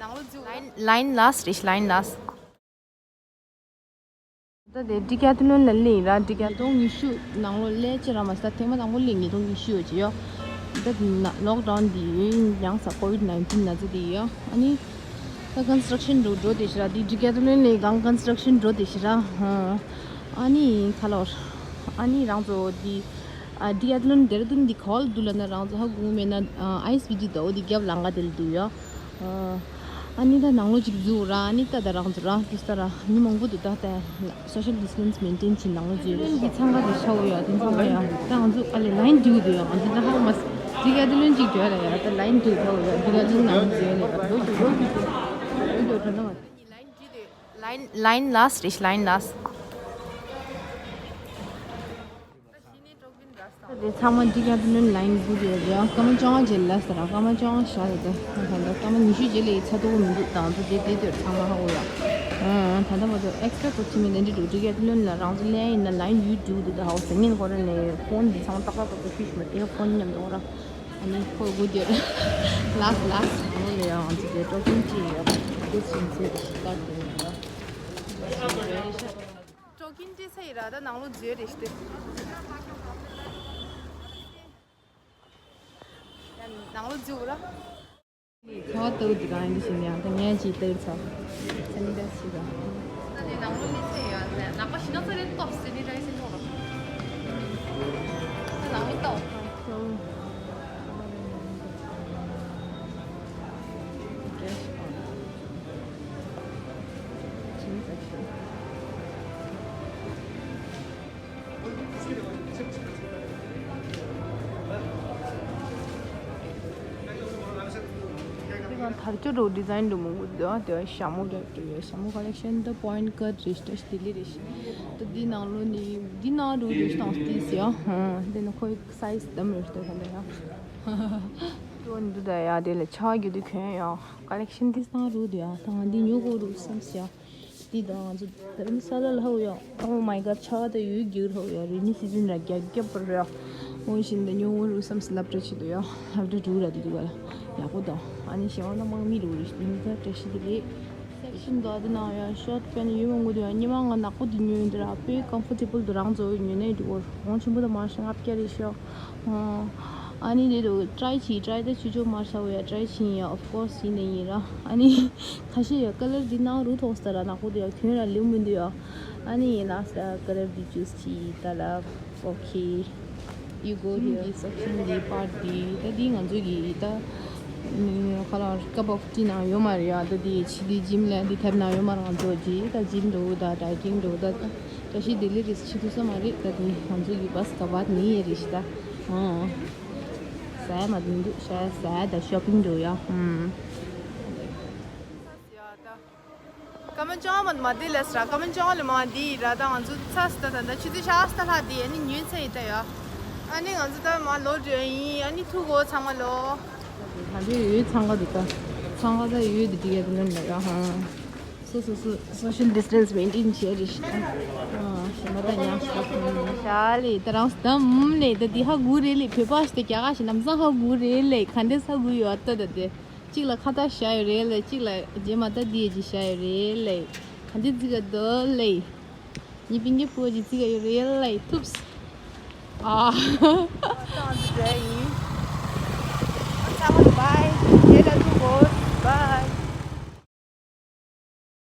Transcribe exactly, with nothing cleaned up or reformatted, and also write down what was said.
ལའིན་ལའིན་ལ་སི་རེད། ལའིན་ལ་སི། ད་དེ་ཌི་ཀེ་ཐི་ལོན་ལ་སླེབས་ཡིན་ར། ཌི་ཀེ་ཐི་ལོན་ཉི་ཤུ་ནང་ལོགས་སླེབས་ཅི་ར་མ་ཟད། ཐེངས་མ་དང་པོ་སླེབས་ཉིས་སྟོང་ཉི་ཤུ་ཡོད་ཅི་ཡོད། ད་ན་ལོག་ཌའུན་འདི་ཡང་ས་ཀོ་ཝིཌ་ནའིན་ཊིན་ན་ཚ་དེ་ཡོད། ཨ་ནི་ད་ཀོན་སི་ཊྲག་ཤན་འགྲོ་འགྲོ་དེ་ཤི་ར། དེ་ཌི་ཀེ་ཐི་ལོན་ལ་གང་ཀོན་སི་ཊྲག་ཤན་འགྲོ་དེ་ཤི་ར། ཨ་ནི་ཁ་ལོར་ཨ་ནི་རང་ཚོ་དེ་ཨ་ཌི་ཀེ་ཐི་ལོན་ཌེ་ར་ཌུན་འདི་ག་བ་ལ་འདུག་ལབ་ན། རང་ཚོ་ཧ་གོ་མེད་ན་ཨ་ཨའི་སི་བི་ཊི་འདུག་འོ་དེ་རྒྱབ་ལམ་ཁ་དེ་ལ་འདུག་ཡ། ཨ་ནི་ད་ནང་ལོགས་ཅིག་འཛུལ་ར། ཨ་ནི་ད་ད་རང་འཛུལ་ར། དུས་ལྟར་ར་མི་མང་པོ་འདུག་ད་ད་སོ་ཤལ་ཌི་སི་ཊེན་སི་མེན་ཊེན་བྱེད་ནང་ལོགས་འཛུལ་ཡོད། གི་འཚང་ཁ་དེ་ཤ་བོ་ཡ། དེ་འཚང་ཁ་ཡ། ད་ང་ཚོ་ཨ་ལས་ལའིན་འགྲིག་འདུག་ཡ། ང་ཚོ་ད་ཧ་གོ་མ་སོང་། ཌི་ཀེ་ཐི་ལོན་ཅིག་འགྲོ་ཡ་ལ་ཡ། ད་ལའིན་འགྲིག་ཧ་གོ་ཡ། ཌི་ཀེ་ཐི་ལོན་ནང་ལོགས་འཛུལ་ཡ་ལས་ད་འགྲོ་རྒྱུ་འགྲོ་རྒྱུ་དེ་འགྲོ་རྒྱུ་འགྲོ་ན་མ། ལའིན་ལ་སི་རེད། ལའིན་ལ་སི། དེ་ཚང་མ་ཌི་ཀེ་ཐི་ལོན་ལའིན་སྒུག་ཡོད་རེད། སྐར་མ་བཅོ་ལྔ་རྗེས་ལ་ཟེར་ར། སྐར་མ་བཅོ་ལྔ་བཞག་རེད། ད་ད་སྐར་མ་ཉི་ཤུ་རྗེས་ལ་ཡི་ཚ་ཏོག་མི་འདུག་ད་ང་ཚོ་དེ་དེ་དེར་ཚང་མ་ཧ་གོ་ཡ། ཨང་། ད་ལྟ་བར་དུ་ཨེག་སི་ཊ་ར་པོ་ཊི་མི་ལེན་འདྲི་འདུག་ཌི་ཀེ་ཐི་ལོན་ལ་རང་ཚོ་ལེན་ཡིན་ན་ལའིན་ཡོད་འགྲིག་འདུག་ད་ཧ་གོ་ཟེར་ཉིན་ཁོ་རང་ནས་ཕོན་འདི་ཚང་མ་ཏག་ཏག་ཏག་ཏག་ཤུས་མ་དེ་ཕོན་མཉམ་དུ་འོ་ར། ཨ་ནི་ཁོ་དགོས་དེར་ལ་སི་ལ་སི་ནང་ལོགས་ལ་ཡང་ང་ཚོ་དེ་ཊོ་ཀིན་ཅི་ཡོད་དེ་ཕྱིན་ཚེ་ཀར་དེ་ཡོད་ར། ཊོ་ཀིན་སྤྲད་ཚར་ཡིན་ར། ད་ནང་ལོགས་འཛུལ་རེད་ཤི་སྟེ། ནང་ལོགས་འཛུལ་ར། ཁ་བ་ལྟ་བུ་འདི་གང་ཡིན་ཞིག་ཡང་ད་ངས་ཅིག་ལྟ་གི་ཚར། སེ་ནི་ཊའི་ཛི་བྱེད་དང་། ད་དེ་ནང་ལོགས་མི་ཚེ་ཡོད་ནས་ནང་པ་ཞིག་ན་ཚ་རེད་ཏོབ་སེ་ནི་ཊའི་ཛི་ནོ་ར། ད་ནང་ལོགས་ལྟ་བ། དེ་གང་དར་ལྕོག་འདྲ་བོ་ཌི་ཛའིན་འདྲ་མང་པོ་འདུག་དེ་བ་ཞྭ་མོ་འདྲ་འདྲ་ཡོད། ཞྭ་མོ་ཀ་ལེག་ཤན་ད་པོ་ཡིན་ཊི་ཀཊ་རེད་ཤི་ད་ཤི་ལྡི་ལི་རེད་ཤི། ད་འདི་ནང་ལོགས་ནི་འདི་ནང་འདྲ་བོ་རེད་ཤི་དང་སྟིས་ཡ། ཧ་འདི་ནི་ཁོའི་སའི་ཛི་འདམ་རེད་ཤི་ད་ག་འདི་ཡ། ཏོ་འདི་ད་ཡ་དེ་ལ་ཆ་རྒྱུ་དུ་གྱོན་ཡ། ཀ་ལེག་ཤན་འདི་སྣང་རུ་དུ་ཡ། ད་ང་འདི་ཉོ་དགོས་རུ་བསམ་སི་ཡ། འདི་ད་ང་ཚོ་དྷ་རམ་ས་ལ་ལ་ཧ་ཡ། Oh my god ཆ་ད་ཡོད་རྒྱུ་ཧ་ཡ། རེ་ནི་སི་ཛིན་ར་རྒྱ་རྒྱབ་པར་ཡ། འོ་བཞིན་ད་ཉོ་དགོས་རུ་བསམ་སི་ལབ་ཏྲ་ཆི་དུ་ཡ། ལབ་ཏྲ་དྲུག་ར་དི་དུ་ག་ལ་ཡག་པོ་ད། ཨ་ནི་ཞེ་བ་ན་དམག་མི་རུ་རེ་ཤི་འདི་ད་བཀྲ་ཤིས་དི་རེད། སེག་ཤན་ག་དུ་ན་ཡ་ཤོར་ཊི་པེན་ཡོད་མང་པོ་དུ་ཡ། ཉི་མ་ང་ནག་པོ་དུ་ཉོས་འདི་ར་དཔེ་ཀམ་ཕོར་ཊེ་བལ་དུ་རང་ཚོ་ཉོས་ནས་འདུག་གོ། གོང་ཆེན་པོ་ད་མ་ཤེས་ལྔ་བརྒྱ་རེད་ཤག་ཨ་ནི་དེ་དུ་ཊ་རའི་བྱེད། ཊ་རའི་ད་ཆུ་ཆོ་མར་ཤ་བོ་ཡ་ཊ་རའི་བྱེད་ཡ། ཨོཕ་ཀོར་སི་ཡིན་ནི་ཡིན་ར། ཨ་ནི་ཁ་ཤས་ཡ་ཀ་ལར་འདི་ནང་རུ་མཐོང་སྟེ་ར་ནག་པོ་དེ་ཡ་གྱོན་ར་ལེའུ་མི་འདུག་ཡ། ཨ་ནི་ཡིན་ན་ས་ཀ་ལར་འདི་ཅུས་བྱེད་ད་ལ། ཨོ་ཁེ། ཡུ་གོ་ཧི་སེག་ཤན་འདི་པར་འདི་ད་འདི་ང་ཚོ་གི་ད་ཁ་ལ་ཀབ་ཨོཕ་ཊི་ནང་ཡོད་མ་རེད་ཡ། ད་འདི་ཕྱི་འདི་ཇིམ་ལ་འདི་ཐེབས་ནང་ཡོད་མ་རེད། ང་ཚོ་ཇི་ད་ཇིམ་འགྲོ་ད་ཌའི་ཊིང་འགྲོ་ད། བཀྲ་ཤིས་བདེ་ལེགས་རེད་ཤི་ཐུབ་ས་མ་རེད། ད་དེ་ང་ཚོ་གི་བ་སི་ཀ་བ་ནི་ཡེ་རེད་ཤི་ད། ཨང་། ཟ་ཡ་མ་འདུག་ཤ་ཟ་ཡ་ད་ཤོ་པིང་འགྲོ་ཡ། ཨང་། སྐར་མ་བཅོ་ལྔ་མ་མ་དེ་ལས་ར། སྐར་མ་བཅོ་ལྔ་ལས་མ་དེ་ཡི་ར། ད་ང་ཚོ་ཚ་སི་ད་ད་ད་ཆུ་ཚོད་ཤ་སི་ད་ལྷག་དེ་ཨ་ནི་ཉོས་ཚེ་ཡི་ད་ཡ། ཨ་ནི་ང་ཚོ་ད་མ་ལོ་འགྲོ་ཡིན། ཨ་ནི་ཐུག་གོ་ཚང་མ་ལོ། ད་དེ་ཡོད་ཚང་ག་འདུག་ད་ཚང་ག་ད་ཡོད་དེ་འགྲིག་ཡ་དེ་ལོན་ལ་ཡ། ཧ། སོ་སོ་སོ་སོ་ཤལ་ཌི་སི་ཊེན་སི་མེན་ཊེན་བྱས་རེད་ཤག་ཨ་ཞེ་མ་ད་ཉག་ཤག་ཤ་ལེ་ད་རང་ད་མུམ་ལེ་ད་འདི་ཧ་གོ་རེད་ལེ། བོད་པ་ཞིག་ད་རྒྱ་གར་ཞིག་ལམ་སང་ཧ་གོ་རེད་ལེ། ག་འདྲས་ཧ་གོ་ཡོད་ད་ད་དེ། གཅིག་ལ་ཁ་བཏགས་བཞག་ཡོད་རེད་ལེ། གཅིག་ལ་རྗེས་མ་ད་འདི་ཡེ་ཅིག་བཞག་ཡོད་རེད་ལེ། ག་འདྲས་ཅིག་ག་དོ་ལེ། ཉི་པིང་གི་པོ་ཅིག་ཅིག་ག་ཡོད་རེད་ལེ། ཐུབ་སི། ཨ། ཚང་མ་འདི་འདྲ་ཡིན། ཚང་མ་ལ་བྷའི།